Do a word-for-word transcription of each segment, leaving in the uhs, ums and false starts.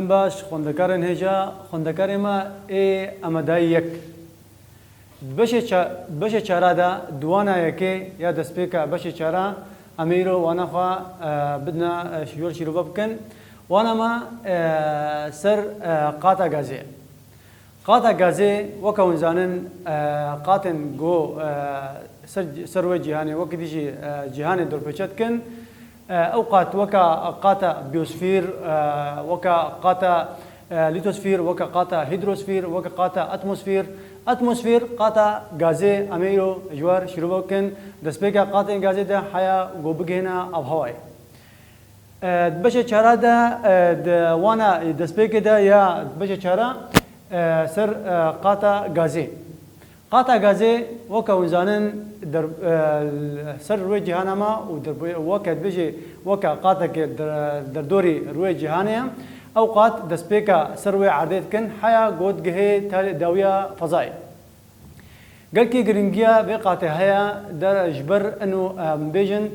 Baş, xwendekarên hêja, xwendekarê me ê Amedayî yek. Di beşê ça-, beşê çara de, di wana yekê ya destpêka beşê çara, em ê îro wana xwe, e, bidine, e, ji wir şîrove bikin. Wana me, e, ser, e, qata gazê. Qata gazê, weke hûn zanin, e, qatên go, e, ser, ser wê cîhanê, wekî dî jî, e, cîhanê dorpêçe dikin. E, ew qat weke qata biyosfîr, e, weke qata, e, lîtosfîr, weke qata hîdrosfîr, weke qata atmosfîr. Atmosfîr, qata gazê, em ê îro ji wir şîrove bikin. Destpêka qatên gazê de heya go bigihêne avhewayê. E, di beşê çara de, e, di wana destpêkê de ya di beşê çara, e, ser, e, qata gazê. Qata gazê, weke hûn zanin, der-, e, ser rûyê cîhana me û der-, weke dibêjê, weke qatekê der-, derdorî rûyê cîhanê ye. Ew qat destpêka ser rûyê erdê dikin, heya go digihê te-, dawiya fezayê. Gelkî giringiya vê qatê heye, der ji ber ino em bêjin,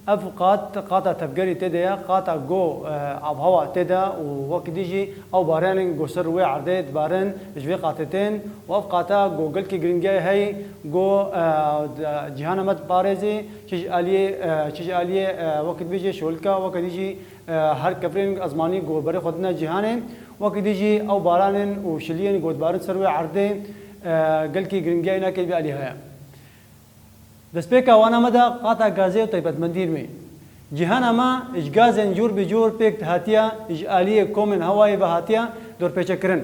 ev qat, qata tevgerî tê de ye, qata go, e, avhewa tê de û wekî dî jî ew baranên go ser wê erdê dibarin ji vê qatê tên û ev qata go gelkî giringiya heyî go, e, di-, cîhana me diparêzê, çi ji aliyê, e, çi ji aliyê, e, wekî dibêjê şolika, wekî dî jî e, her kevirên ezmanî ku berê xwe dine cîhanê, wekî dî jî ew baranên û şiliyên ku dibarin ser wê erdê, e, gelkî giringiya înakê vê alî heye. Destpêka wana me de qata gazê û taybetmendiyên wê. Cîhana me ji gazên cûr bi cûr pêk dihatiye, ji aliyê komên hewayê ve hatiye dorpêçekirin.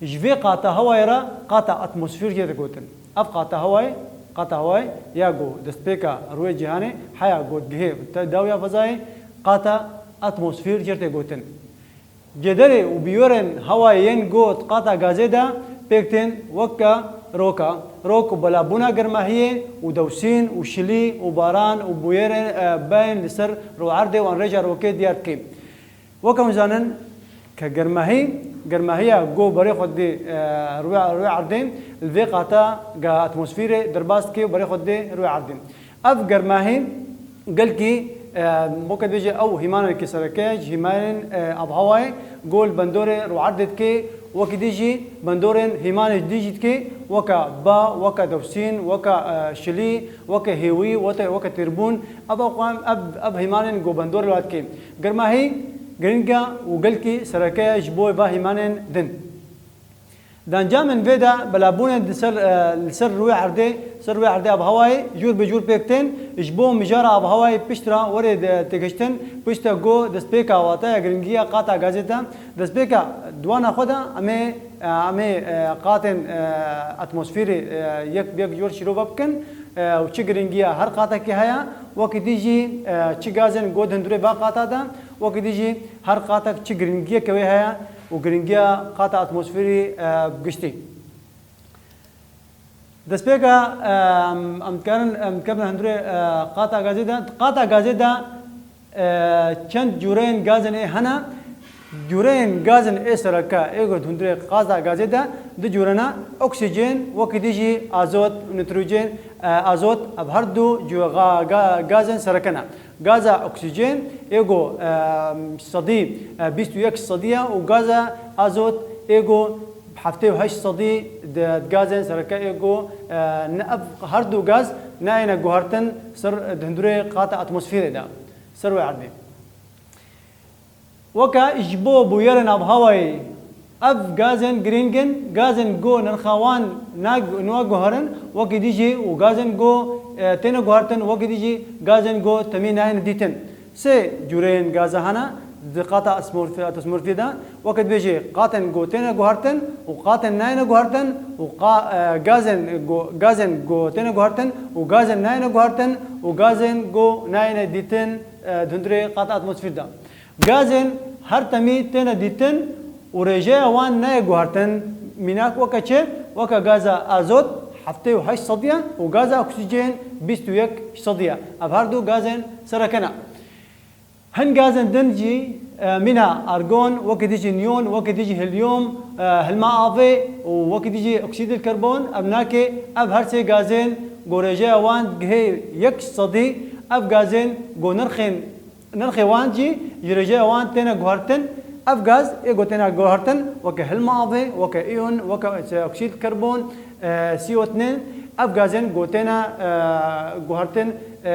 Ji vê qata hewayê re qata atmosfîr jê digotin. Ev qata hewayê, qata hewayê ya ku destpêka rûyê cîhanê heya ku digihê te dawiya fezayê, qata atmosfîr jê tê gotin. Cêderê û bûyerên hewayê yên ku di qata gazê de pêk tên weke roka, rok û belabûna germahiyê û dewsîn û şilî û baran û bûyerên, e, bên li ser rûerdê wan rêja rokê diyar dike. Weke hûn zanin, ke germahî, germahiya ku berê xwe didê, e, rûyê, rûyê erdê, li vê qata ga atmosfîrê derbas dike û berê xwe didê rûyê erdê. Ev germahî gelkî, e, weke dibêje ew hîmanekî sereke ji hîmanên, e, avhewayê ku li bendorê rûerdê dike, wekî dî jî bendorên hîmanê dî jî dike, weke ba, weke dewsîn, weke, e, şilî, weke hêwî, weke, weke têrbûn. Ev, ev, ev, ev hîmanên ku bendorê li dike. Germahî giring e û gelkî sereke ye ji bo va hîmanên din. Di encamên vê de belabûnên di ser, e, li ser rûyê erdê, ser rûyê erdê avhewayê jûr bi jûr pêk tên, ji bo mijara avhewayê piştre were de têgihiştin, piştre ku destpêka wateya giringiya qata gazê de, destpêka di wana xwe de em ê, e, em ê, e, qatên, e, atmosfêrê, e, yek bi yek jor şîrove bikin, e, û çi giringiya her qatekî heye, wekî dî jî, e, çi gazên ku di hundirê va qata de, wekî dî jî her qatek çi giringiyeke wê heye û giringiya qata atmosfêrî, e, bi giştî. Destpêka, e, em, em dikarin, em dikevin hundirê, e, qata gazê de. Qata gazê de, e, çend cûreyên gazên ê hene. Cûreyên gazên ê sereke ê ku di hundirê qata gazê de du cûre ne, oksîjen, wekî dî jî azot, nitrojen, e, azot, ev her du cû-, ga-, ga-, gazên sereke ne. Gaza oksîjen ê ku, e, sedî, e, bîst û yek sedî ye û gaza azot ê ku heftê û heşt sedî di, di gazên sereke ê ku, e, ne, ev her du gaz nayêne guhertin ser di hundirê qata atmosfêrê de, ser wê erdê. Weke ji bo bûyerên avhewayê, ev gazên girîng in, gazên ku nirxa wan nag-, nîne guherin, wekî dî jî û gazên ku, e, têne guhertin, wekî dî jî gazên ku temî nayêne dîtin. Sê cûreyên gaza hene di qata atmosfê-, atmosfêrê de, weke dibêjê qatên ku têne guhertin û qatên nayêne guhertin û qa-, e, gazên ku, gazên ku têne guhertin û gazên nayêne guhertin û gazên ku nayêne dîtin, e, di hundirê qata atmosfêrê de. Gazên her temî têne dîtin û rêjeya wan nayê guhertin. Mînak weke çi? Weke gaza azot heftê û heşt sedî ye û gaza oksîjen bîst û yek sedî ye. Ev her du gazên sereke ne. Hin gazên din jî, e, mîna argon, wekî dî jî nîyon, wekî dî jî helyum, e, hilma avê û wekî dî jî oksîdil karbon, ev nake, ev her sê gazên ku rêjeya wan digihê yek sedî, ev gazên ku nirxên Nirxê wan jî ji rêjeya wan têne guhertin. Ev gaz ê ku têne guhertin weke hilma avê, weke îon, weke oksîd karbon, e, C O two, ev gazên ku têne, e, guhertin, e,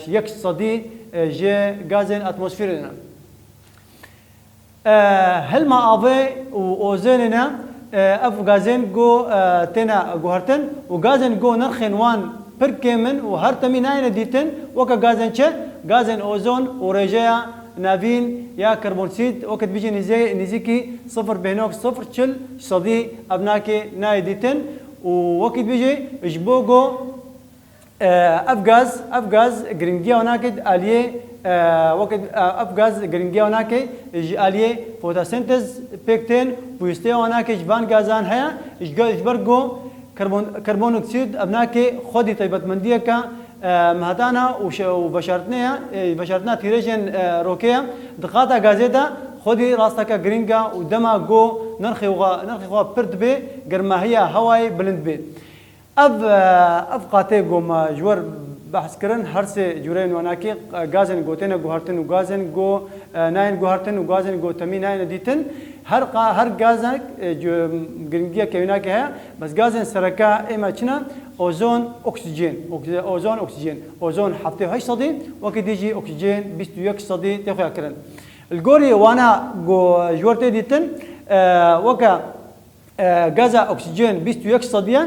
yek sedî, e, ji gazên atmosferê ne. E, hilma avê û ozonê ne, e, ev gazên ku, e, têne guhertin û gazên ku nirxên wan pir kêm in û her temî nayêne dîtin, weke gazên çi? Gazên ozon û rêjeya navîn ya karbonsît, weke dibêjî nîzê-, nîzîkî sifir pênok sifir çil sedî evnakê nayê dîtin û wekî dibêjî ji bo ku, e, ev gaz, ev gaz giringiya wan nake aliyê, e, weke, e, ev gaz giringiya wan nake ji aliyê fotosentez pêk tên, pûyîsteya wan nake ji van gazan heye, ji ge-, ji ber ku karbon-, karbonoksid evnakê xwedî taybetmendiyeke, e, mehdana û şe-, û veşartinê ye, e, veşartina tîrêjên, e, rokê ye. Di qata gazê de xwedî rasteke giring e û dema ku nirxê xwe, nirxê xwe pir dibe, germahiya hewayê bilind dibe. Ev, e, ev qatê ku me ji we re behs kirin, her sê cûreyên wanakê, e, gazên ku têne guhertin û gazên ku, e, nayên guhertin û gazên ku temî nayêne dîtin, her qa-, her gazek, e, cu-, giringiyeke wênakê heye, bes gazên sereke ê me çi ne? Ozon, oksîjen. Oks-, ozon, oksîjen. Ozon heftê û heşt sedî, wekî dî jî oksîjen bîst û yek sedî tê xuya kirin. Li gorî wana ku ji we re tê dîtin, e, weke E, gaza oksîjen bîst û yek sedî ye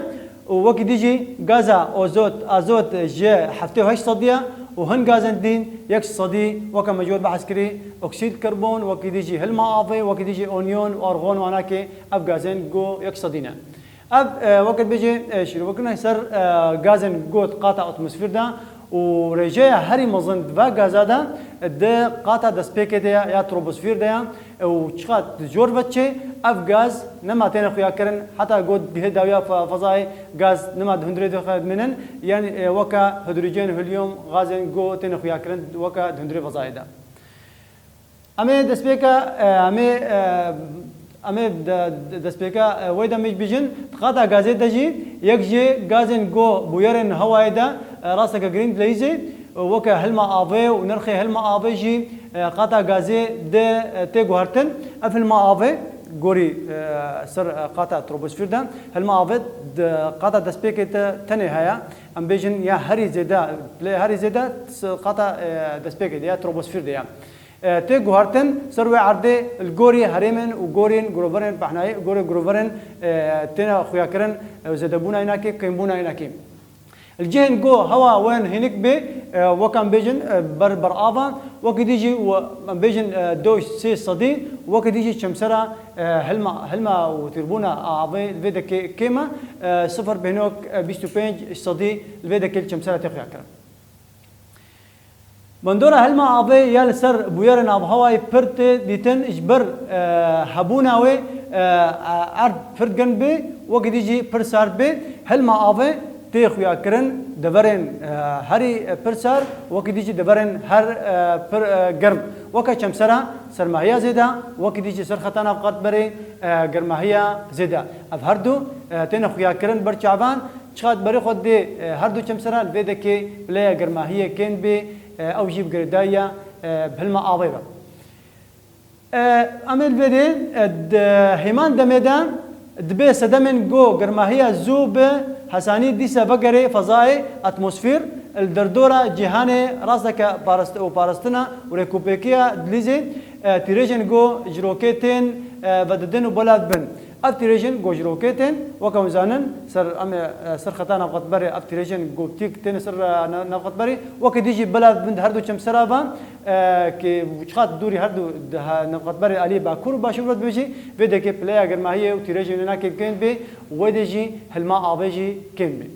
û wekî dî jî gaza ozot, azot ji heftê û heşt sedî ye û hin gazên din yek sedî, weke me ji we re behs kirî, oksîd karbon, wekî dî jî hilma avê, wekî dî jî oniyon û argon, wanakê ev gazên ku yek sedî ne. Ev, e, weke dibêje, e, şîrovekirina ser, e, gazên ku di qata atmosfêr de û rêjeya herî mezin di va gaza de di qata destpêkê de ye ya troposfêr de ye. Û çiqas di jor ve çê, ev gaz nema têne xuya kirin, heta ku digihê dawiya fe-, fezayê gaz nema di hundirê de xwe dimînin, yanî, e, weke hidrojen, helium, gazên ku têne xuya kirin weke di hundirê fezayê de. Em ê destpêka, e, em ê, e, em ê de, de, destpêka, e, wê demê jî bêjin, di qata gazê de jî yek ji gazên ku bûyerên hewayê de, e, rasteke girîng dileyîzê, weke hilma avê û nirxê hilma avê jî, e, qata gazê de, e, tê guhertin. Ev hilma avê gorî, e, ser, e, qata troposfêr de, hilma avê di qata destpêkê de tenê heye. Em bêjin ya herî zêde, lê herî zêde s-, qata, e, destpêkê de ya troposfêr de ye. E, tê guhertin ser wê erdê li gorî herêmên û gorên giroverên pehnayê, gorê giroverên, e, têne xuyakirin, e, zêdebûna înakê, kêmbûna înakê. Li cihên ku hewa wen hênik bê, e, wek em bêjin, e, ber, ber ava, wekî dî jî we-, em bêjin, e, du sê sedî, wekî dî jî çemsera, e, hilma, hilma û tîrbûna avê li vê dekê kêm e, e, sifir pênok, e, bîst û pênc sedî li vê dekê li çemsera tê xuya kirin. Bandora hilma avê ya li ser bûyerên avhewayê pir tê dîtin, ji ber, e, hebûna wê, e, erd pir germ bê, wekî dî jî pir sard bê. Hilma avê tê xuya kirin deverên, e, herî, e, pir sar, wekî dî jî deverên her, e, pir, e, germ. Weke çemsera sermahiya zêde, wekî dî jî ser xeta navqetberê, e, germahiya zêde. Ev her du, e, têne xuya kirin ber çavan, çiqas berê xwe dê, e, her du çemsera li vê dekê pileya germahiyê kêm bê, e, ew jî bi girêdayiya, e, bi hilma avê be. E, em ê li vê dê, e, di hêman demê de dibê sedemên ku germahiya zû bi hesanî dîsa vegerê fezayê atmosfêr li derdora cîhanê rasteke parast-, û parastina û rêkûpêkiya dilîzê, e, tîrêjên ku ji rokê tên, e, vedidin û belav dibin. Ev tîrêjên ku ji rokê tên, weke hûn zanin, ser, em ê, e, ser xeta navqetberê, ev tîrêjên ku tîk tên ser, e, na-, navqetberê, weke dî jî belav dibin di her du çemsera ve, e, ki çiqas dûrî her du di ha-, navqetberê aliyê bakur û başûr ve dibe jî, vê dekê pileya germahiyê û tîrêjên wênakê kêm bê û wê dê jî hilma avê jî kêm bê.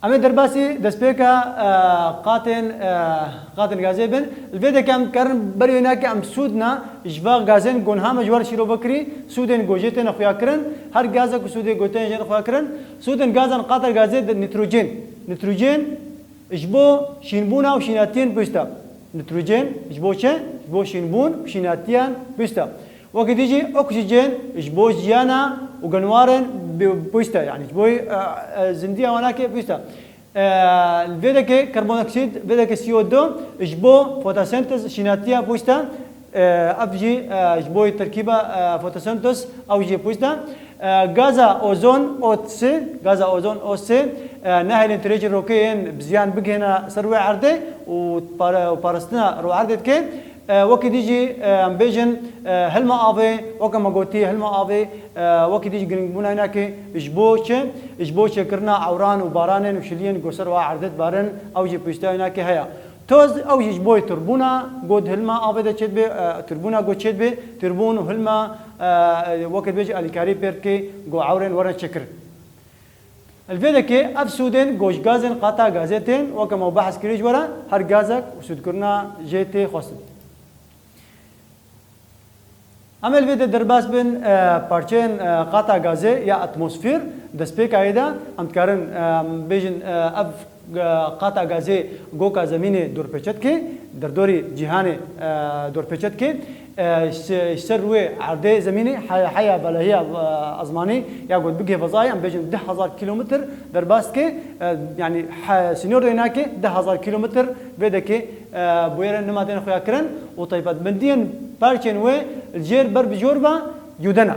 Em ê derbasî destpêka, e, qatên, e, qatên gazê bin. Li vê dekê em dikarin berî wênakê em sûd na ji va gazên ku niha me ji we re şîrove kirî, sûdên ku jê têne xuya kirin, her gazek ku sûdê ku tên jê xuya kirin, sûdên gazan qata gazê de nitrojen. Nitrojen ji bo şînbûna û şînatiyên pêwîst e. Nitrojen ji bo çi? Ji bo şînbûn û şînatiyan pêwîst e. Wekî dî jî oksîjen ji bo jiyana û genwarên bi-, pêwîst e, yanî ji bo, e, e, zindiya wanakê pêwîst e. E, vê dekê karbonoksid, vê dekê C O du ji bo fotosentez şînatiya pêwîst e. E, ev jî, e, ji bo terkîba, e, fotosentez ew jî pûç de. E, gaza ozon O S, gaza ozon O S, e, nehêlên tirêjên rokê yên bi ziyan bigihêne ser wê erdê û pare-, û parastina rû erdê dike. E, wekî dî jî, e, em bêjin, e, hilma avê, weke me gotî, hilma avê, e, wekî dî jî giringbûna wî nake ji bo çi? Ji bo çêkirina ewran û baranên û şiliyên ku ser wa erdê dibarin, ew jî pişta wî nake heye. Toz, ew jî ji bo turbûna ku di hilma avê de çêdibe, e, turbûna ku çêdibe, turbûn û hilma, e, weke dibêje alîkarî pêr dike ku ewrên werin çêkirin. Li vê dekê ev sûdên ku ji gazên qata gazê tên, weke me behs kirî ji we re, her gazek û sûdkirina jê tê xwestin. Em ê li vê de derbas bin, e, parçeyên, e, qata gazê ya atmosfêr. Destpêka wê de em dikarin, e, em bêjin, e, ev, e, qata gazê goka zemînê dorpêçe dike, derdorî cîhanê, e, dorpêçe dike. E, ji, ji ser rûyê erdê zemînê he-, heya belahiya, e, ezmanî ya got bigihê fezayê, em bêjin deh hezar kîlometr derbas dike. E, yanî he-, sînorê wê nake deh hezar kîlometr vê dekê, e, bûyerên nima tên xuya kirin û taybetmendiyên parçên wê li jêr ber bi jor ve cude ne.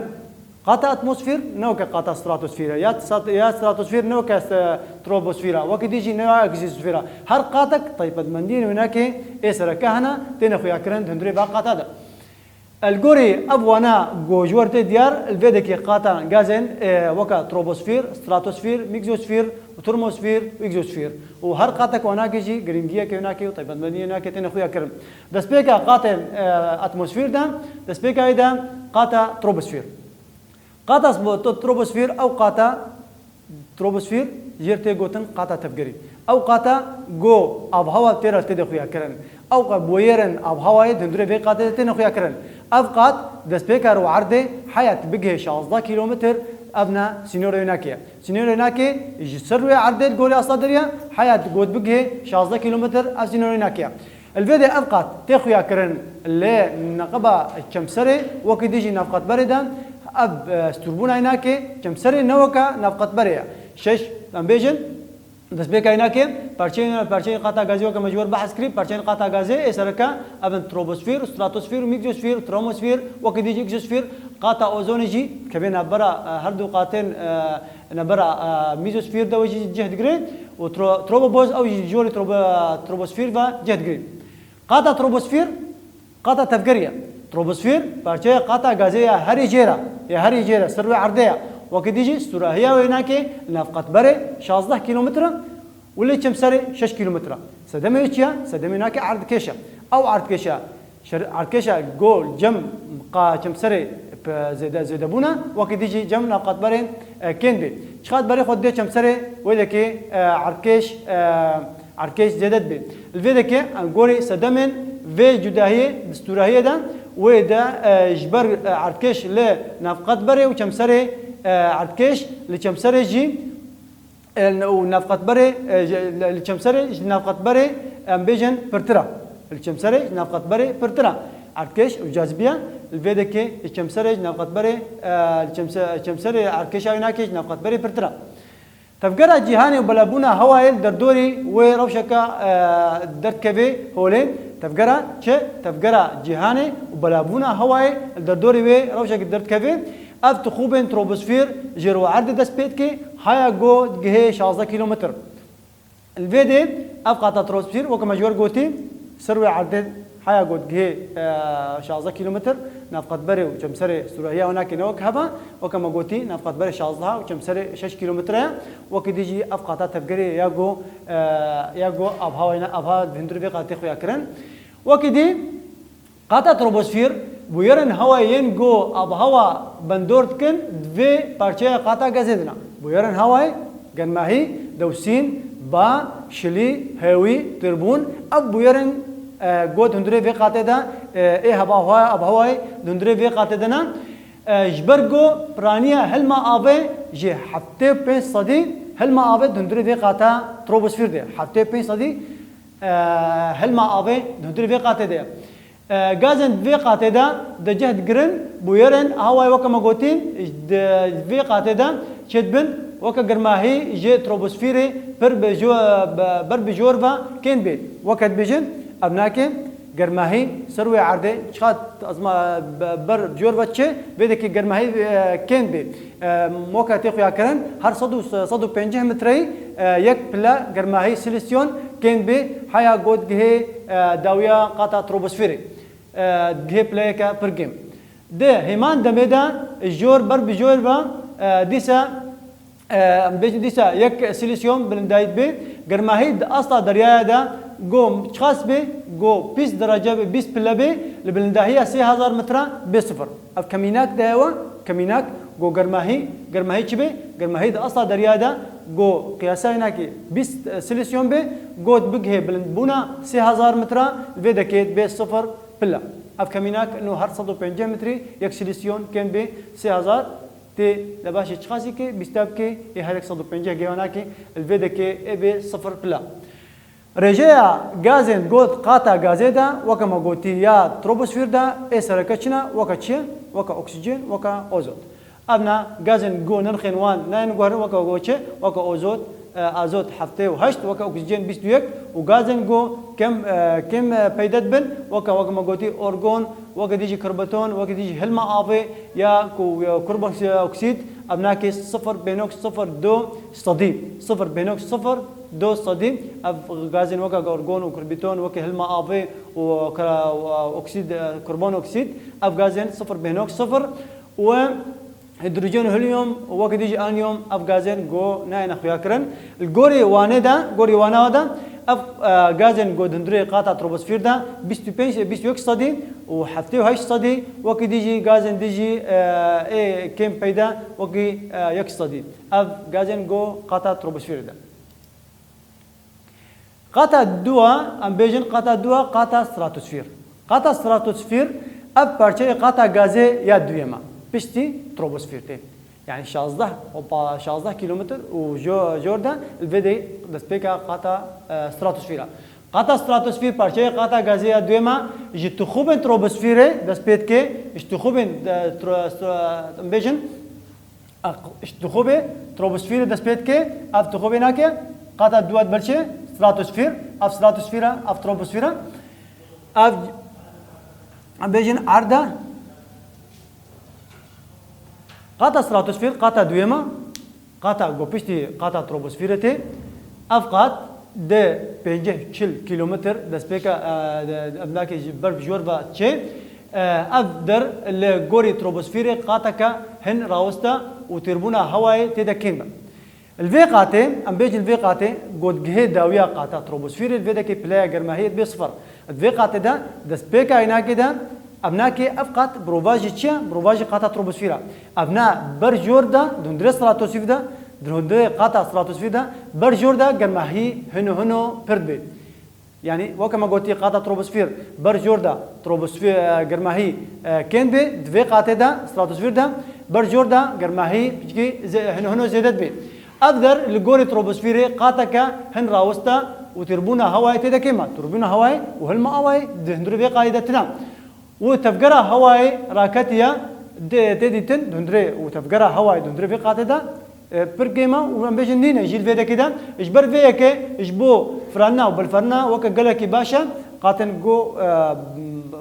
Qata atmosfêr ne weke qata stratosfêr e, ya sat-, ya stratosfêr ne weke, e, troposfêr e, wekî dî jî ne ya egzosfêr e. Her qatek taybetmendiyên wênakê ê sereke hene, têne xuyakirin di hundirê va qata de. Li gorî ev wana ku ji we re tê diyar, li vê dekê qata gazên, e, weke troposfêr, stratosfêr, mîgzosfêr û termosfêr û egzosfêr û her qatek wanakê jî giringiyeke wênakê û taybetmendiyê wênakê têne xuyakirin. Destpêka qatên, e, atmosfêr de, destpêka wê de qata troposfêr. Qata sbo-, to-, troposfêr, ew qata troposfêr jêr tê gotin qata tevgerî. Ew qata ku avhewa tê re tê de xuya kirin. Ew qe boyerên avhewayê di hundirê vê qatê de têne xuya kirin. Ev qat destpêka rû erdê heya bigihê şazdeh kîlometr, ev ne sînorê wênakê ye. Sînorê wênakê ji ser rûyê erdê li gorî asta derya heya got bigihê şazdeh kîlometr, ev sînorê wênakê ye. Li vê de ev qat tê xuya kirin li neqeba çemserê, wekî dî jî navqetberê de ev, e, stûrbûna wênakê çemserê ne weke navqetberê ye. Şeş, em bêjin, destpêka wênakê, parçeyên, parçeyên qata gazê weke me ji we re behs kirî, parçeyên qata gazê ê sereke ev in troposfêr, stratosfêr, mîgzosfêr, termosfêr, wekî dî jî egzosfêr, qata ozonê jî kevê navbera, e, her du qatên, e, navbera, e, mîzosfêr de wê jî cih digire û tro-, tropoboz ew jî ji jorê trobo-, troposfêr ve cih digire. Qata troposfêr, qata tevgerî ye. Troposfêr parçeya qata gazê ya herî jêr e, ya herî jêr e, ser wê erdê ye. Wekî dî jî stûrahiya wênakê li navqetberê şazdeh kîlometre û lê çemserê şeş kîlometre. Sedemê wê çi ye? Sedemê wênakê erdkêş e. Ew erdkêşa Şer-, erdkêşa ku cem qa-, çemserê p-, zêde, zêde bûne, wekî dî jî cem navqetberên, e, kên bê. Çiqas berê xwe didê çemserê wê dekê, e, erdkêş, e, erdkêş zêde dibe. Li vê dekê, e, gorî sedemên vê cudahiyê di stûrahiyê de wê de, e, ji ber, e, erdkêş li navqetberê û çemserê, e, erdkêş li çemserê jî e, û navqetberê, e, ji, li, li çemserê, ji navqetberê, em bêjin pirtir e. Li çemserê, ji navqetberê pirtir e. Erdkêş û cazibiye, li vê dekê, li çemserê, ji navqetberê, e, li çemse-, çemserê erdkêşa wênakê ji navqetberê pirtir e. Tevgera cîhanê û belebûna hewayê li derdorî wê rewşeke, e, derdikeve holê. Tevgera çi? Tevgera cîhanê û belebûna hewayê li derdorî wê rewşeke derdikeve. Ev tixûbên troposfêr ji rû erdê dest pê dike, haya ku digihê şazdeh kîlometr. Li vê de ev qata troposfêr, weke me ji we re gotî, ser wê erdê haya ku digihê, e, şazdeh kîlometr, navqetberê û çemserê stûrahiya wênakê ne wek heva, weke me gotî, navqetberê şazdeh û çemserê şeş kîlometre ye, wekî dî jî ev qata tevgerê ya ku, e, ya ku avhewa, avhewa di hundirê vê qatê xuya kirin. Wekî dî, Qata troposfêr, bûyerên hewayê yên ku avhewa bendor dikin, di vê parçeya qata gazê de ne. Bûyerên hewayê, germahî, dewsîn, ba, şilî, hewî, turbûn, ev bûyerên, e, ku di hundirê vê qatê de, e, ê heva-, avhewayê di hundirê vê qatê de ne. E, ji ber ku piraniya hilma avê ji heftê û pênc sedî hilma avê di hundirê vê qata troposfêr de. Heftê û pênc sedî, e, hilma avê di hundirê vê qatê de ye. E, gazên di vê qatê de di cih digirin, bûyerên hewayê weke me gotî, di vê qatê de çêdibin, weke germahî ji troposfêrê pir bi jo-, bi, ber bi jor ve kên bê. Weke dibêjin, ev nake, Germahî ser wê erdê çiqat ezma be-, ber jor ve çi, vê dekê germahî, e, kêm bê. E, moka tê xuya kirin, her sed û, sed û pêncî metreyî, e, yek pile germahî silîsyon kêm bê, heya got gihê, e, dawiya qata troposferê. E, gihê pileyeke pir kêm. Di hêman demê de jor ber bi jor ve, e, dîsa Em bêjin dîsa yek silîsyon bilindayî bê, germahî di asta deryaya de go çiqas bê, go bîst derece bê, bîst pile bê, li bilindahiya sê hezar metre bê sifir. Ev kemînak de ye we, kemînak go germahî, germahî çi bê? Germahî di asta deryaya de go qiyasa wînakî bîst silîsyon bê, go bigihê bilindbûna sê hezar metre, li vê dekê bê sifir pile. Ev kemînak ino her sed û pêncî metrî yek silîsyon kêm bê sê hezar Tê de başê çiqasî ke bîsta bike ê herek sed û pêncî gêwanakê li vê dekê ê bê sifir pila. Rêjeya gazên got qata gazê de weke me gotî ya troposfîr de ê sereke çi ne, weke çi ye? Weke oksîjen, weke ozot. Ev ne gazên go nirxên wan nayên guherin weke go çi? Weke ozot, e, azot heftê û heşt, weke oksîjen bîst û yek û gazên go kêm, e, kêm, e, peyde dibin, weke, weke me gotî orgon, weke dî jî kirbeton, weke dî jî hilma avê ya ku, e, karbon oksîd, ev nake sifir pênok sifir du sedî, sifir pênok sifir du sedî, ev gazên weke orgon û kirbeton, weke hilma avê û kara-, û oksîd, e, karbon oksîd, ev gazên sifir pênok sifir û Hîdrojen û helyum û weke dî jî anyum ev gazên go nayêne xuyakirin. Li gorî wanê de, gorî wana de ev, e, gazên go di hundirê qata troposfîr de bîst û pênc, bîst û yek sedî û heftê û heşt sedî, weke dî jî gazên dî jî, e, ê kêm peyde wekî, e, yek sedî. Ev gazên go qata troposfîrê de. Qata dua, em bêjin qata dua, qata stratosfîr. Qata stratosfîr, ev parçeyê qata gazê ya duyema, piştî troposfîr tê. Yani şazdeh, opa, şazdeh kilometr û jo-, jor de li vê de destpêka qata, e, stratosfîr e. Qata stratosfîr parçeyê qata gazê ya duyema ji tixûbên troposfîrê dest pê dike, ji tixûbên, e, tro-, stra-, em bêjin, Eq-, ji tixûbê troposfîrê dest pê dike, ev tixûbê nake, qata dua dibe çi? Stratosfîr, ev stratosfîr e, ev troposfîr e. Ev, em bêjin erd e. Qata stratosfîr, qata duyema, qata go piştî qata troposfîrê tê. Ev qat di pêncî çil kîlometr destpêka, e, de, ev nake ji ber jor ve çê. E, ev der li gorî troposfîrê qateke hin rawista û têrbûna hewayê tê de kêm e. Li vê qatê, em bêjin vê qatê, gotgihê dawiya qata troposfîrê li vê dekê pileya germahiyê dibe sifir. Di vê qatê de, destpêka wînakê de, ev nake ev qat bi rovajî çi ye? Bi rovajî qata troposfîr e. Ev na ber jor de, di hundirê stratosfîr de, di hundirê qata stratosfîr de, ber jor de germahî hino hino pir dibe. Yani, weke me gotî qata troposfîr, ber jor de troposfîr, e, germahî, e, kêm be, di vê qatê de, stratosfîr de, ber jor de germahî piçkî ze-, hino hino zêde dibe. Ev der li gorî troposfîrê qateke hin rawista û têrbûna hewayê tê de kêm e. Têrbûna hewayê û hilma awayê di hundirê vê qatê de tune. Û tevgera hewayê raketiye de tê dîtin, di hundirê û tevgera hewayê di hundirê vê qatê de, e, pir kêm e û em bêjin nîne jî li vê dekê de. Ji ber vê yekê ji bo firandina û belfirandina weke gelekî baş e. Qatên go, e,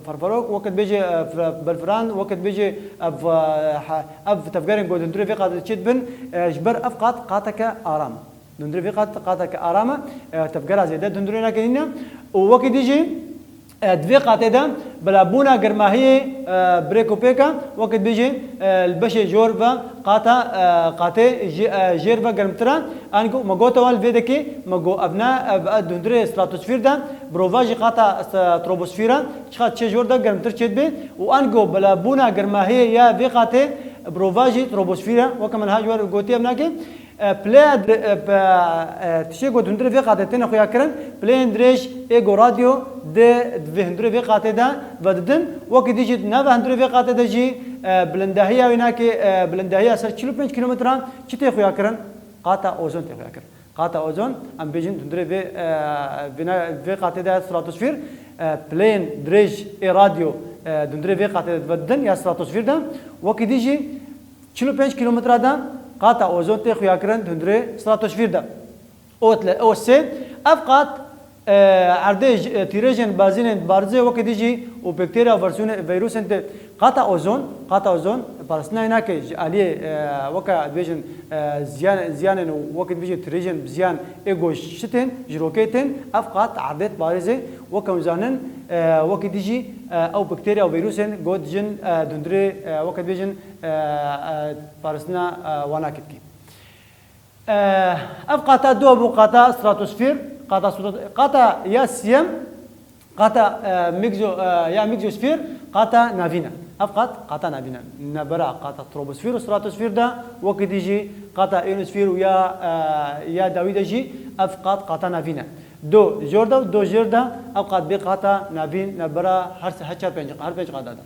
ferferok, weke dibêje, e, fe-, belfiran, weke dibêje, e, ve-, he-, ev tevgerên go di hundirê vê qatê de çêdibin, e, ji ber ev qat qateke aram e. Di hundirê vê qat, qateke aram e, e, tevgera zêde di hundirê nake nîne. Û wekî dî jî, e, di vê qatê de bilabûna germahiyê, e, bi rêk û pêk e, wekî dibêjin, e, li beşê jor ve qata, e, qatê jê-, e, jêr ve germtir e. Ango me gote wan li vê dekê, me got ev ne, ev, e, di hundirê stratosfîr de, bi rovajî qata, e, troposfîr e, çiqas çê jor de germtir çêdibe û ango bilabûna germahiyê ya vê qatê bi rovajî troposfîr e, weke min ha ji we re gotiye ev nake. E, pileya dire-, e, pe-, e, tiştê ku di hundirê vê qatê têne xuyakirin, pileyên dirêj ê ku radyo di, di vê hundirê vê qatê de vedidin. Wekî dî jî di nava hundirê vê qatê de jî, e, bilindahiya wî nake, e, bilindahiya ser çil û pênc kîlometran çi tê xuyakirin? Qata ozon tê xuyakirin. Qata ozon, em bêjin di hundirê vê, e, vê na-, vê qatê de stratosfîr, e, pileyên dirêj ê radyo, e, di hundirê vê qatê de vedidin ya stratosfîr de. Wekî dî jî Çil û pênc kîlometre de qata ozon tê xuyakirin di hundirê stratosfîr de. O tle-, O sê, ev qat E, erdê ji, e, tîrêjên bazînên barizê weke dî jî û bakterya versûnê, vîrusên tê. Qata ozon, qata ozon, parastina wê nake ji aliyê, e, weke dibêjin, e, ziyan, ziyanên û weke dibêjin tîrêjên bi ziyan ê ku ji çi tên, ji rokê tên, ev qat erdê diparêze, weke hûn zanin, e, weke dî jî, e, ew bakterya û vîrusên ku dijin, e, di hundirê, e, weke dibêjin, e, e, parastina, e, wan nake dike. Ev qata du bû, qata stratosfer, qata strat-, qata ya siyem, qata, e, migzo-, e, ya migzosfer, qata navîn e. Ev qat, qata navîn e. Navbera qata trobosfer û stratosfer de, wekî dî jî qata ionosfer û ya, e, ya dawî de jî ev qat, qata navîn e. Do jor de û do jêr de, ev qat bê qata navîn, navbera her se-, her çar pênc, her pênc qata de.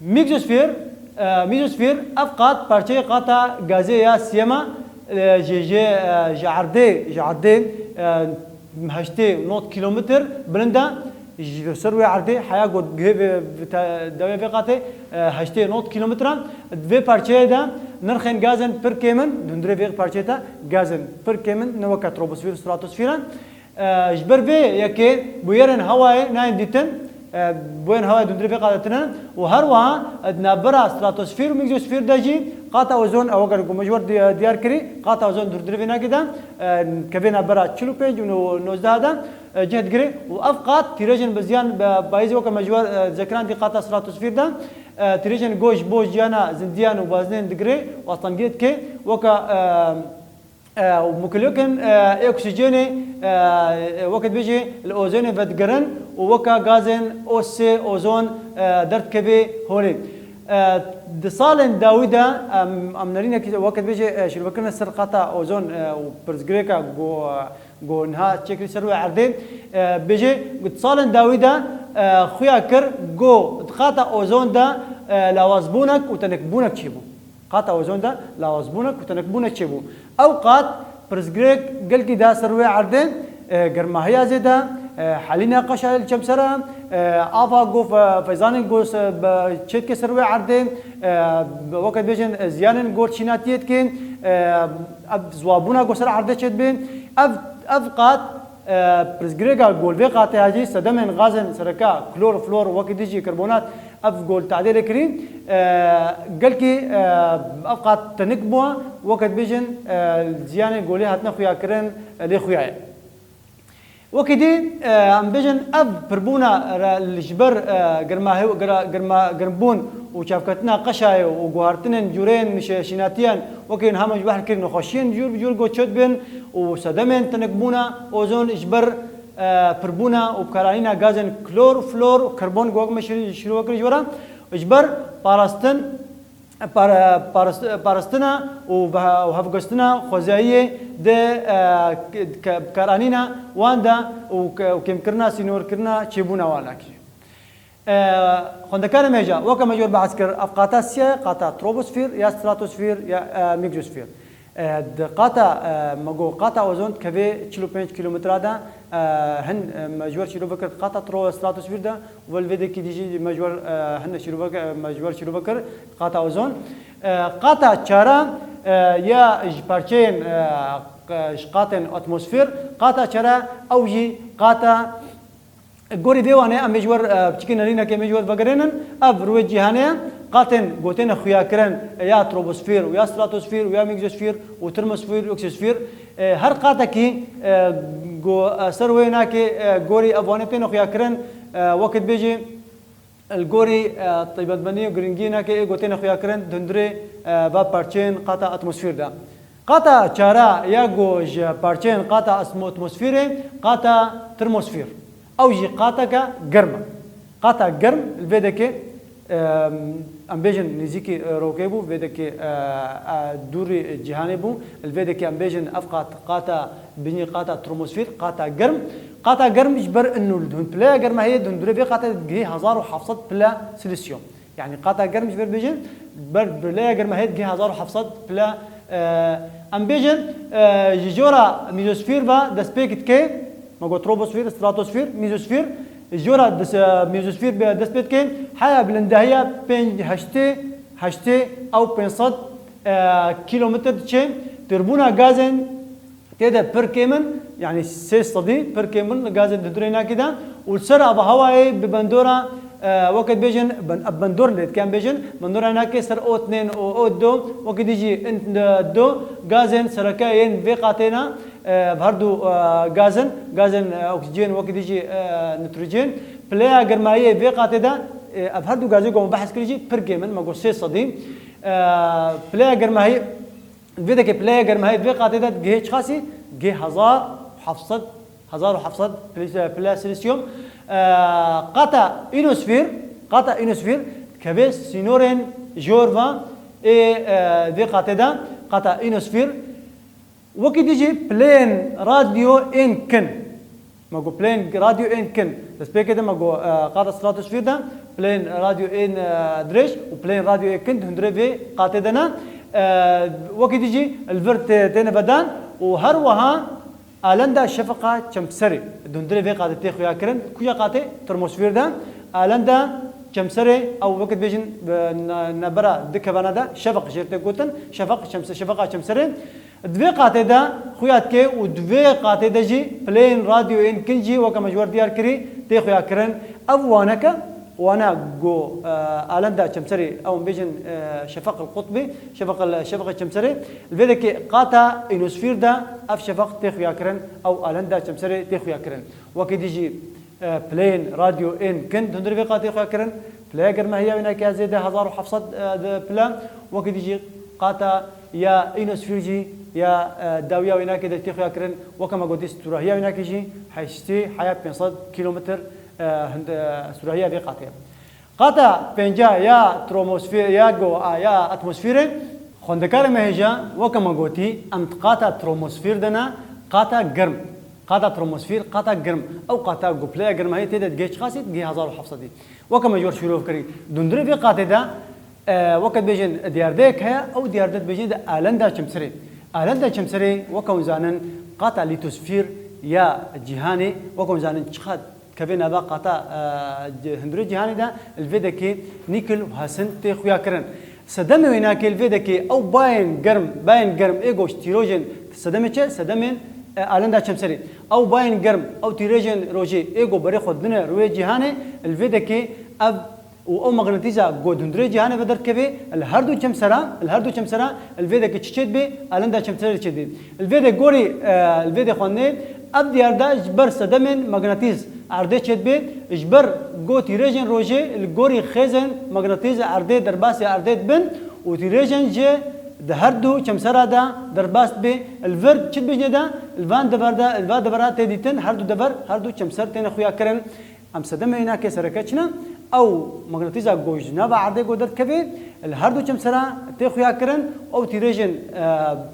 Mîgzosfer, e, mîgzosfer, ev qat parçeyê qata gazê ya siyema, e, ji, ji, e, ji erdê, ji erdê, e, heştê nod kîlometr bilind e. Ji ser wê erdê heya got guhê vê, vê te-, dewê vê qatê, e, heştê nod kîlometr e. Vê parçeyê de nirxên gazên pir kêm in, di hundirê vê parçeyê de gazên pir kêm in, ne weke trobosfer û stratosfer e. E, ji ber vê yekê bûyerên hewayê nayên dîtin, e, bûyerên hewayê di hundirê vê qatê tune û her wiha, e, di navbera stratosfer û mîgzosfer de jî qata ozon, ew weke ku me ji we re di-, diyar kirî, qata ozon di hundirê vê nake de, e, kevê navbera çil û pênc û no-, nozdeh de, e, cih digire û ev qat tîrêjên bi ziyan, bi payîzê weke me ji we re, e, zekiran dî qata stratosfer de, e, tîrêjên ku ji bo jiyana zindiyan û bazinên digire û astengiyê dike, weke, e, E, û molekûlên, e, ê oksîjenê, e, e, weke dibêjî li ozonê vedigerin û weke gazên O S, ozon, e, derdikeve holê. E, di salên dawî de, em, em nerînekî weke dibêjî, e, şîrovekirine ser qata ozon, e, û pirsgirêka ku, e, ku niha çêkirî ser wê erdê, e, bêjê ku di salên dawî de, e, xuya kir ku di qata ozon de, e, lawazbûnek û tenekbûnek çêbû. Qata ozon de lawazbûnek û tenekbûnek çêbû. Ew qat pirsgirêk gelkî da ser wê erdê, e, germahiya zêde, e, helîna qeşa li çemsera, e, ava ku fe-, feyzanên ku se-, be-, çêdike ser wê erdê, e, weke dibêjin, e, ziyanên ku şînatiyê dike, e, ev ziwabûna ku ser erdê çêdibe. Ev, ev qat E, pirsgirêka ku li vê qatê hejî sedemên gazên sereke klor, flor, wekî dî jî karbonat, ev ku tadê lê kirî, e, gelkî, e, ev qat tenik bû, weke dibêjin, e, ziyanê ku lê hatine xuyakirin, e, lê xuyaye. Wekî dî, e, em bêjin ev pirbûna re li ji ber, e, germa hew-, gera-, germa-, germbûn û çavketina qeşayê û guhartinên cûreyên şe-, şînatiyan wekî niha me ji behr kir nexweşiyên cûr bi cûr ku çêdibin, û sedemên tenekbûna ozon ji ber, e, pirbûna û bikaranîna gazên klor, flor û karbon ku wek me şî-, şîrove kir ji we re, ji ber parastin, para-, parast-, parastina û beha-, û hevgestina xwezayiyê de, e, ke-, ke-, bikaranîna wan de û ke-, û kêmkirina sînorkirina çêbûna wan nakî. E, xwendekarê me jî, weke me ji we re behs kir, ev qata siyê, qata trobosfer ya stratosfer ya, e, mîgzosfer. E, di qata, e, me got qata ozon dikeve çil û pênc kîlometra de, e, hin, e, me ji we re şîrove kir qata tro-, stratosfer de, û li vê dekî dî jî me ji we re, e, hin şîrove kir, me ji we re şîrove kir qata ozon. E, qata çara, e, ya ji parçeyên, e, q-, ji qatên atmosfer, qata çara ew jî qata Gorî vê wanê em ê ji we re, e, piçikê nerînekê em ê ji we re vegerînin. Ev rûyê cîhanê ye. Qatên gotêne xuyakirin ya trobosfer û ya stratosfer û ya mîgzosfer û termosfer û oksosfer. E, her qatekî, e, go, e, ser wê nakê, e, gorî ev wanê têne xuyakirin, e, wekî dibêjî, Li gorî, e, taybetmendî û giringiyê nake ê gotêne xuyakirin di hundirê, e, va parçeyên qata atmosfer de. Qata çara ya ku ji parçeyên qata asmo-, atmosferê, qata termosfer. Ew jî qateke germ e. Qata germ li vê dekê, e, em bêjin nêzîkî, e, rokê bû, vê dekê, e, e, dûrî cîhanê bû, li vê dekê em bêjin ev qat, qata Binî qata termosfer, qata germ. Qata germ ji ber inu li hund pileya germa heye di hundirê vê qatê digihê hezar û heft sed pile silîsyum. Yanî qata germ ji ber bêjin, ber pileya germa heye digihê hezar û heft sed pile, e, em bêjin, e, ji jora mîzosfer ve destpêk dike, me got trobosfer, stratosfer, mîzosfer, ji jora dis-, e, mîzosfer be dest pê dike, heya bilindehiya pênc, heştê, heştê ew pênc sed, e, kîlometr diçe, têrbûna gazên Tê de pir kêm in, yanî sê sedî pir kêm in li gazên di hundirê înakê de û li ser avahewayê bi bendora, e, weke dibêjin, ben-, ev bendor lê dikin bêjin, bendora înakê ser O etin û O du, wekî dî jî in, e, du gazên sereke yên vê qatê ne, e, ev her du, e, gaz in, gazên, e, oksîjen wekî dî jî, e, nitrojen. Pileya germahiyê vê qatê de, e, ev her du gazê ku me behs kirî jî pir kêm in, me got sê sedî. E, pileya germahiyê Vê dekê pileya germahiyê di vê qatê de digihê çiqasî? Digihê hezar û heft sed, hezar û heft sed pile, pile silîsyum. Eee, qata înosfîr, qata înosfîr dikeve sînorên jor ve ê, eee, vê qatê de qata înosfîr. Wekî dî jî pileyên radyo ên kin. Me got pileyên radyo ên kin. Destpêkê de me got, e, qata stratosfîr de pileyên radyo ên, e, dirêj û pileyên radyo ên kin di hundirê vê qatê de ne. E, wekî dî jî li vir tê-, têne vedan û her wiha alenda şefeqa çemserê di hundirê vê qatê tê xuyakirin. Kuja qatê? Termosfîr de. Alenda çemserê ew wekî dibêjin, e, ne-, nebera du kevana de şefeq jê tê gotin. Şefeq çemse-, şefeqa çemserê. Di vê qatê de xuya dike û di vê qatê de jî pileyên radyo ên kin jî weke me ji we re diyar kirî tê xuya kirin. Ev waneke, wana go, e, alenda çemserê, ew em bêjin, e, şefeq el qutbî, şefeq el, şefeqê çemserê. Li vê dekê qata înosfîr de ev şefeq tê xuya kirin, ew alenda çemserê tê xuya kirin. Wekî dî jî, e, pileyên radyo ên kin di hundirê vê qatê xuya kirin. Pileya germehiya wînakê ya zêde hezar û heft sed, e, de pile. Wekî dî jî qata ya înosfîr jî ya, e, dawiya wînakê de tê xuya kirin. Weke me gotî stûrahiya wînakê jî heştê heya pênc sed kîlometr, e, hind-, e, stûrahiya vê qatê ye. Qata pênca ya tromosfîr, ya go, a, ya atmosfîrê. Xwendekarê me hêja, weke me gotî, em di qata tromosfîr de ne, qata germ. Qata tromosfîr, qata germ. Ew qata ku pileya germahiyê tê de digihê çiqasî? Digihê hezar û heft sedî. Weke me ji we re şîrov kirî. Di hundirê vê qatê de, e, weke dibêjin diyardeyek heye, ew diyarde dibêjin de alenda çemserê. Alenda çemserê, weke hûn zanin, qata lîtosfîr ya cîhanê, weke hûn zanin çiqas dikeve nava qata, e, ci-, hundirê cîhanê de, li vê dekê nîkil û hasin tê xuya kirin. Sedemê wênakê li vê dekê ew bayên germ, bayên germ ê go ji tîrojên, sedemê çi? Sedemên, e, alenda çemserê. Ew bayên germ, ew tîrêjên rojê ê go berê xwe didine rûyê cîhanê, li vê dekê ev û ew maqnetîza go di hundirê cîhanê ve derdikeve, li her du çemsera, li her du çemsera li vê dekê çi çêdibe? Alenda çemserê çêdibe. Li vê de gorî, e, li vê de xwendê, ev diyar de ji ber sedemên magnetîz erdê çêdibe, ji ber ku tîrêjên rojê li gorî xêzên magnetîz erdê derbasî erdê dibin û tîrêjên jê di her du çemsera de derbas dibe. Li vir çi dibêjne de, li van dever de, li va devera tê dîtin, her du dever, her du çemser têne xuya kirin. Em sedemê wênakê sereke çi ne? Ew magnetîza ku ji nava erdê ku derdikeve, li her du çemsera tê xuya kirin, ew tîrêjên, e,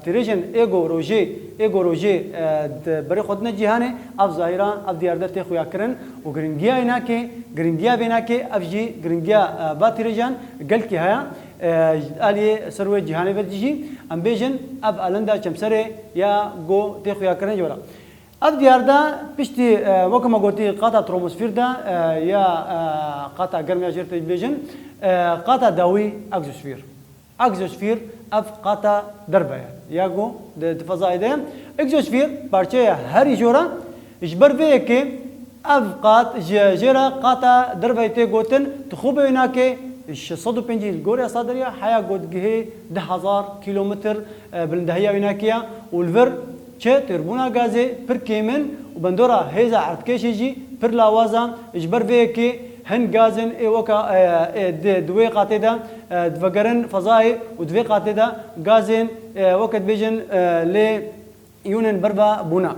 tîrêjên ê ku rojê, ê ku rojê, e, di berê xwe dine cîhanê, ev zahîra, ev diyar de tê xuya kirin û giringiya wênakê, giringiya vênakê, ev jî giringiya, e, va tîrêjan gelkî heye, e, ji aliyê ser wê cîhanê ve jî, em bêjin, ev alenda çemserê ya ku tê xuya kirin ji we re. Ev diyar de piştî, e, weke me gotî, qata tromosfîr de, e, ya, e, qata germ ya jêr tê dibêjin, e, qata dawî egzosfîr. Egzosfîr ev qata derve ye. Ya ku di, di fezayê de ye. Egzosfîr parçeya herî jora, ji ber vê yekê ev qat ji jê re qata derve tê gotin, di xwe bê wênakê şeş sed û pêncî li gorî yasa derya heya ku digihê du hezar kîlometr, e, bilindehiya wênakê ye û li vir Çi têrbûna gazê pir kêm in û bendora hêza erdkêşê jî pir lawaz e. Ji ber vê yekê hin gazên ê weka, e, ê di, di wê qatê de, e, divegerin fezayê û di vê qatê de gazên, e, weke dibêjin, e, lê yûnên berve bûne.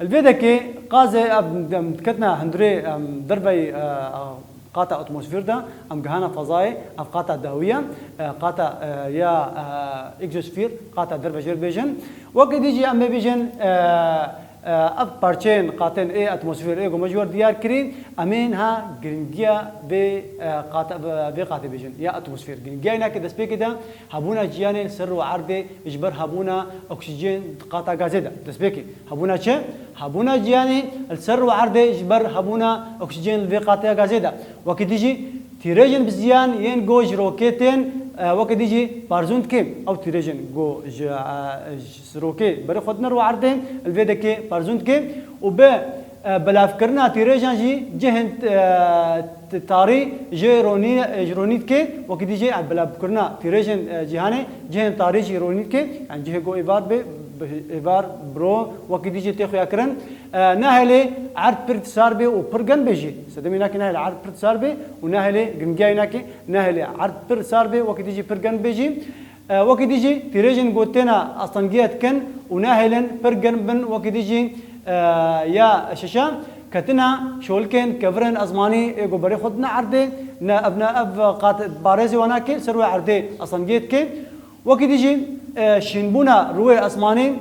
Li vê dekê qazê ev, em diketina hundirê, em derveyî, e, qata atmosfîr de, em gihana fezayê, ev qata dawî ye, e, qata, e, ya, e, egzosfîr, qata derve jê re dibêjin. Wekî dî jî em ê bêjin, e, e, ev parçeyên qatên ê atmosfîr ê ku me ji we re diyar kirî, em ê niha giringiya vê, e, qata, vê qatê bêjin, ya atmosfîr. Giringiya wênakê destpêkê de hebûna jiyanê li ser rû erdê ji ber hebûna oksîjen di qata gazê de. Destpêkê hebûna çi? Hebûna jiyanê li ser rû erdê ji ber hebûna oksîjen li vê qata gazê de. Wekî dî jî tîrêjên bi ziyan yên ku ji roketên, E, wekî dî jî parzûn dike ew tîrêjên ku ji, e, ji sirokê berê xwe dine rû erdê, li vê dekê parzûn dike û bi, e, belavkirina tîrêjan jî cihên, e, t-, tarî jê ronî, ji ronî dike, wekî dî jî, e, belavkirina tîrêjên, e, cîhanê cihên tarî jî ronî dike, yani cihê ku êvar be, bi êvar biro, wekî dî jî tê xuyakirin. E, nahêlê erd pir sar bê û pir germ bê jî. Sedemê nakê nahêlê erd pir sar bê û nahêlê giringiya wî nakê, nahêlê erd pir sar bê, wekî dî jî pir germ bê jî. E, wekî dî jî tîrêjên ku têna astengiyê dikin û nahêlin pir germ bin, wekî dî jî, e, ya şeşa ketina şolikên kevirên ezmanî ê ku berê xwe dine erdê, ne, ev ne, ev qat parêzê wan nake, ser wê erdê astengiyê dike. Wekî dî jî, e, şînbûna rûyê esmanî,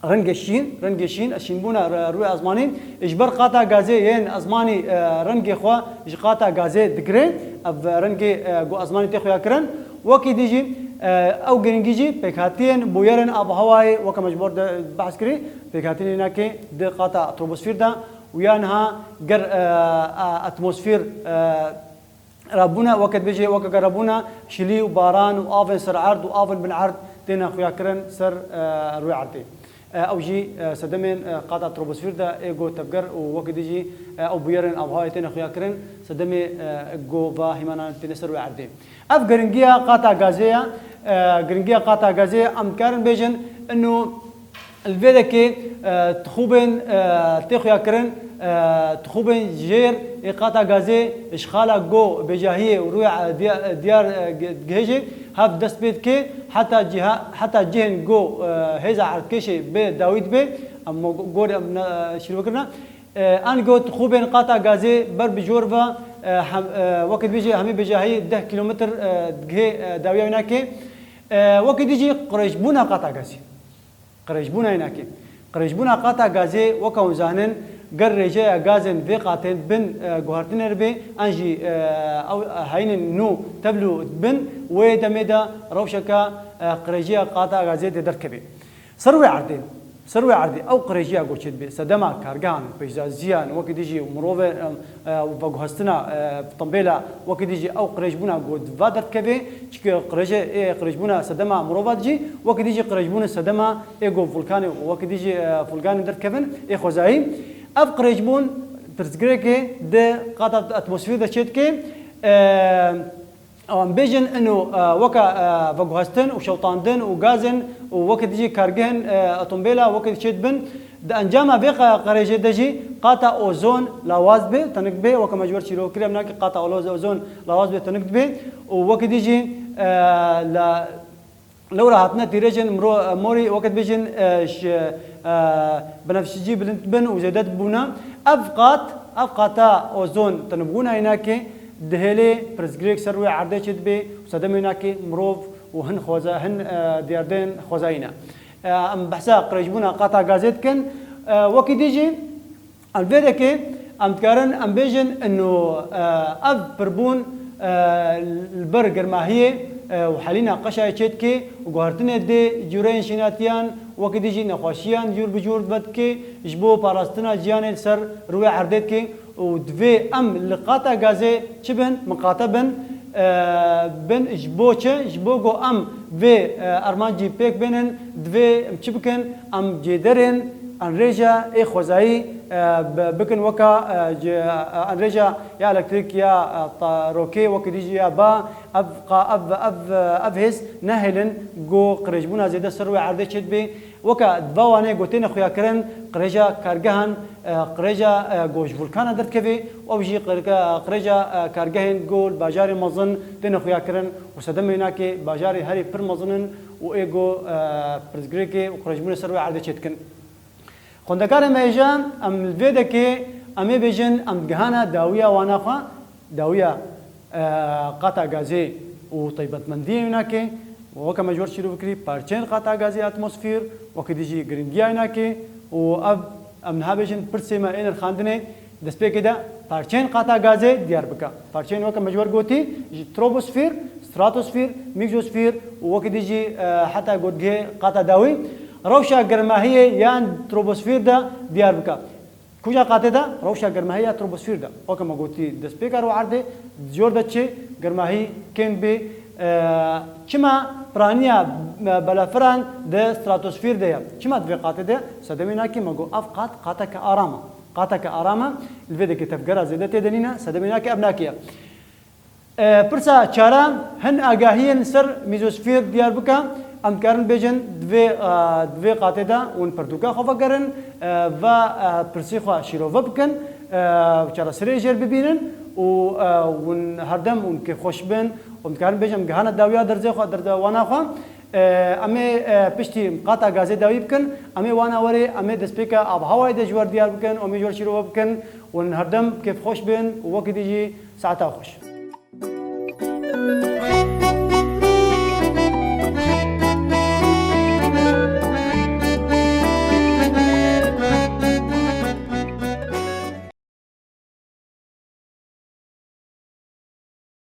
rengê şîn, rengê şîn, şînbûna r-, rûyê esmanî, ji ber qata gazê yên esmanî, e, rengê xwe ji qata gazê digire, ev rengê, e, ku esmanî tê xuya kirin. Wekî dî jî, e, ew giringî jî pêkhatiyên bûyerên avhewayê, weke me ji bo re behs kirî, pêkhatiyên nake di qata troposfîr de û ya niha ger, e, e, atmosfîr, e, Rabûna, weke dibêje, weke ke rabûna şilî û baran û avên ser erd û avên bin erd têne xuyakirin ser, e, rûyê erdê. E, ew jî, e, sedemên, e, qata troposfîr de ê go tevger û weke dî jî, e, ew bûyerên avhewayê têne xuyakirin, sedemê, e, go va hîmanan têne ser rûyê erdê. Ev giringiya qata gazê ye, e, giringiya qata gazê ye, em dikarin bêjin, ino Li vê dekê, e, tixûbên, e, tê xuya kirin, e, tixûbên jêr ê qata gazê ji xala go bêjahiyê û rûyê, e, diya-, e, diyar, e, ge-, gihêjê hev dest pê dike heta ciha-, heta cihên go, e, hêza erdkêşê bê dawî dibe. Em go-, gorî em ne, e, şîrove kirine. E, an go tixûbên qata gazê ber bi jor ve, e, hem, e, weke dibêje hemî bêjahiyê deh kîlometr, e, digihê, e, dawiya wî nake. E, weke dî jî qirêjbûna qata gazê. Qirêjbûna înakê. Qirêjbûna qata gazê, weke hûn zanin, ger rêjeya gazên vê qatên bin, e, guhertinê re bê, an jî, e, ew, e, heyînên nû tevlû bin, wê demê de rewşeke, e, qirêjiya qata gazê dê derkevê. Ser wê erdê, ser wê erdê ew qirêjiya ku çêdibe, sedema kargehan, pêşdaziyan, wekî dî jî mirovê, e, e, veguhestina, e, tembêla, wekî dî jî ew qirêjbûna ku va derdikeve, çike qirêje, ê qirêjbûna sedema mirova dijî, wekî dî jî qirêjbûna sedema ê ku vulkanê, wekî dî jî, e, vulkanê derdikevin, ê xwezayî. Ev qirêjbûn pirsgirêkê di qata atmosfîr de çêdike, e, Em bêjin ino, e, weke, e, veguhestin û şewtandin û gazên û weke dijî kargehên, e, atombêla weke çêdibin. Di encama vê qe-, qirêjê de jî qata ozon lawaz dibe, tenik dibe, weke me ji we re şîrove kiriye, em nake qata olo-, ozon lawaz dibe, tenik dibe û weke dijî, e, la, lewra hatine tîrêjên miro-, morî weke dibêjin, e, ji, e, binefşicî bilind bin û zêde dibûne. Ev qat, ev qata ozon tenibûna înakê dihêlê pirsgirêk ser wê erdê çêdibe û sedemê înakê mirov û hin xweza-, hin, e, diyardên xwezayî ne. E, em behsa qirêjbûna qata gazê dikin. E, wekî dî jî, Em vê dekê em dikarin em bêjin ino, e, ev pirbûn, e, li ber germahiyê, e, û helîna qeşayê çêdike û guhertinê dê cûreyên şînatiyan, wekî dî jî nexweşiyan cûr bi cûr vedike, ji bo parastina jiyanê li ser rûyê erdê dike û divê em li qata gazê çi bin, miqate bin, e, bin ji bo çi? Ji bo ku em vê, e, armancî pêk bênin, divê em çi bikin? Em cêderên enrêja ê xwezayî, e, bi-, bikin weka, e, ci-, e, enrêja ya elektrîk ya, e, ta-, rokê, wekî dî jî ya ba, ev qa-, ev, ev, ev hêz nehêlin ku qirêjbûna zêde ser wê erdê çêdibe. Weke di va wanê ku têne xuyakirin, qirêja kargehan, e, qirêja, e, ku ji vulkana derdikeve, ew jî qirke-, qirêja, e, kargehên ku li bajarê mezin têne xuyakirin û sedemê înakê bajarê herî pir mezin in û ê ku, e, pirsgirêkê û qirêjbûnê ser wê erdê çêdikin. Xwendekarê me hêja, em li vê dekê em ê bêjin, em digihana dawiya wana xwe, dawiya, e, qata gazê û taybetmendiyên wî nake, weke me ji we re şîrove kirî, parçeyên qata gazê atmosfîr, wekî dî jî giringiya wî nake û ev, em niha bêjin, pirsê me ê nirxandinê, destpêkê de parçeyên qata gazê diyar bike. Parçeyên weke me ji we re gotî, ji troposfîr, stratosfîr, mîksosfîr û wekî dî jî, e, heta gotgehê qata dawî. Rewşa germahiyê yan troposfîr de diyar bike. Kuja qatê de? Rewşa germahiyê ya troposfîr de. Weke me gotî, destpêka rû erdê, di jor de çi germahî kêm bê, E, çima piraniya, e, belafiran di stratosfîr de ye? Çima di vê qatê de? Sedemê nakî me got, ev qat, qateke aram e. Qateke aram e. Li vê de ke tevgera zêde tê de nîne, sedemê nakî ev nakî ye. E, pirsa çara, hin agahiyên ser mîzosfîr diyar bike. Em dikarin bêjin, di vê, e, di vê qatê de hûn pirtûka xwe vegerin, e, ve, e, pirsê xwe şîrove bikin, e, çareseriyê jêr bibînin û, e, hûn herdem hûn kêfxweş bin. Em dikarin bêjin, em gihane dawiya derzê xwe, derze wana xwe. E, em ê, e, piştî qata gazê dawî bikin, em ê wana werê, em ê destpêka avhewayê de ji wer diyar bikin û em ê ji wer şîrove bikin. Hûn herdem kêfxweş bin û wekî dî jî saeta xweş.